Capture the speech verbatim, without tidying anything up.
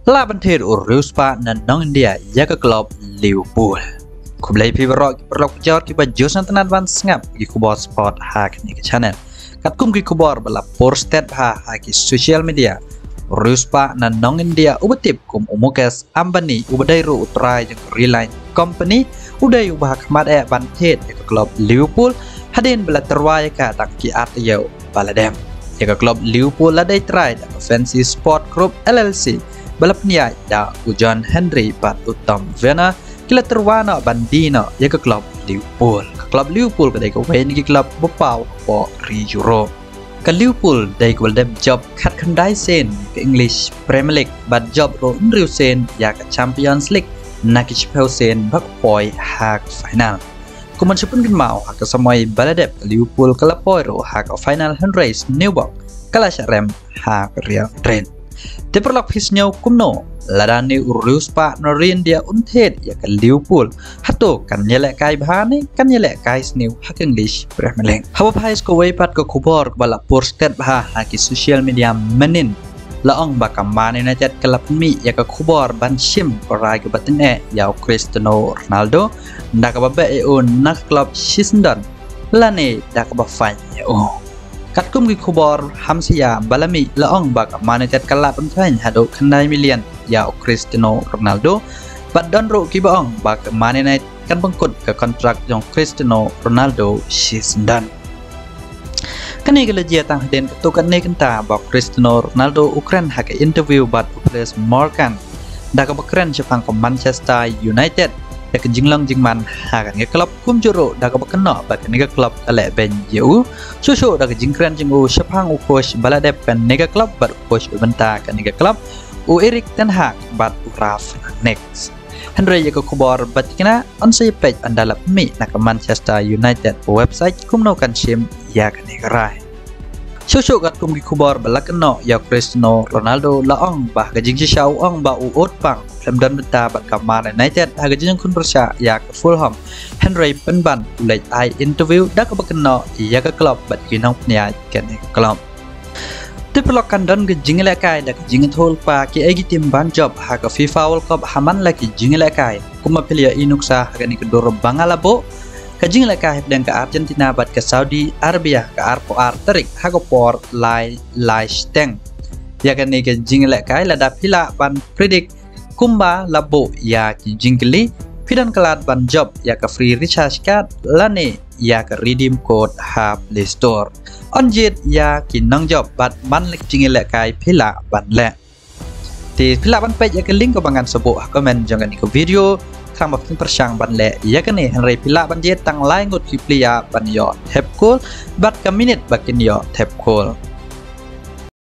Lah ban thied u riewspah na nong India ïa ka klub Liverpool. Khublei phi baroh ki paralok pajor kiba ju sngewtynnat ban sngap ki khubor sport ha kane ka channel. Katkum ki khubor ba la por stet bha ha ki social media, u riewspah na nong India uba tip kum u Mukesh Ambani uba dei ruh u trai jong Reliance Company, u dei uba ha khmat eh ban thied ïa ka klub Liverpool hadien ba la tyrwa ïa ka da ki ar taïew ba la dep. Ïa ka klub Liverpool la dei trai da ka Fancy Sport Group L L C ba la pynïaid da u John Henry bad u Tom Werner, ki la tyrwa noh ban die noh ïa ka klub Liverpool. Ka klub Liverpool ka dei kawei na ki klub ba paw hapoh ri Europe. Ka Liverpool dei kaba la dep jop khatkhyndai sien ka English Premier League bad jop ruh hynriew sien ïa ka Champions League na ki shiphew sien ba ka poi ha ka final. Kum ban shu pynkynmaw, ha ka samoi ba la dep ka Liverpool ka la poi ruh ha ka final hynrei Newburg ka la shah rem ha ka Real Madrid. Te paralok, phi sngew kumno lada une u riewspah na ri India un thied ïa ka Liverpool? Hato kan ïalehkai bha ne kan ïalehkai sniew ha ka English Premier League? Haba phai sha kawei pat ka khubor kaba la por stet bha ha ki social media mynnin, la ong ba ka Man United ka la pynmih ïa ka khubor ban shim ka rai kaba tyngeh ïa u Cristiano Ronaldo da kaba beh ïa u na ka klub shisyndon lane da kaba fine ïa u. Katkum ki khubor hamsaya ba la mih, la ong ba ka Man United ka lah ban fine haduh khyndai million ïa u Cristiano Ronaldo. Bad don ruh kiba ong ba ka Man United kan pynkut ka kontrak jong Cristiano Ronaldo shisyndon. Kane ka la jia tang hadien katto katne kynta ba u Cristiano Ronaldo u kren ha ka interview bad u Piers Morgan da kaba kren shaphang ka Manchester United ïa ka jinglong jingman ha kane ka klub, kumjuh ruh da kaba kynnoh ba kane ka klub ka leh beiñ ïa u, shuh shuh da ka jingkren jong u shaphang u coach ba la dep kane ka klub bad u coach ba bynta kane ka klub, u Erik ten Hag bad u Ralf Rangnick. Hynrei ïa ka khubor ba thikna yn sa ïa peit ynda la pynmih na ka Manchester United website kumno kan shim ïa kane ka rai. Shuh shuh katkum ki khubor ba la kynnoh ïa u Cristiano Ronaldo, la ong ba ha ka jingshisha u ong ba u ud pang, khlem don bynta bad ka Man United ha ka jingïakhun pyrshah ïa ka Fulham. Hynrei pynban u leit ai interview da kaba kynnoh ïa ka klub bad ki nongpynïaid kane ka klub. Te paralok, kan don ka jingïalehkai da ka jingïathuhlypa kiei ki tim ban jop ha ka FIFA World Cup ha man la ki jingïalehkai. Kumba phi la ïohi nuksa ha kane ka dur ba nga la buh, ka jingïalehkai hapdeng ka Argentina bad ka Saudi Arabia ka arphew ar tarik ha ka por lai lai shiteng. Ïa kane ka jingïalehkai, lada phi lah ban predict kumba la buh ïa ki jingkylli, phi don ka lad ban jop ïa ka free recharge card lane ïa ka redeem code ha Play Store. Yn jied ïa ki nongjop bad man la ki jingïalehkai phi lah ban leh. Te phi lah ban peit ïa ka link kaba ngan sa buh ha comment jong kane ka video, khnang ba phin pyrshang ban leh ïa kane. Hynrei phi lah ban jied tang lai ngut ki player ban ïoh thep goal bad ka minit ba kin ïoh thep goal.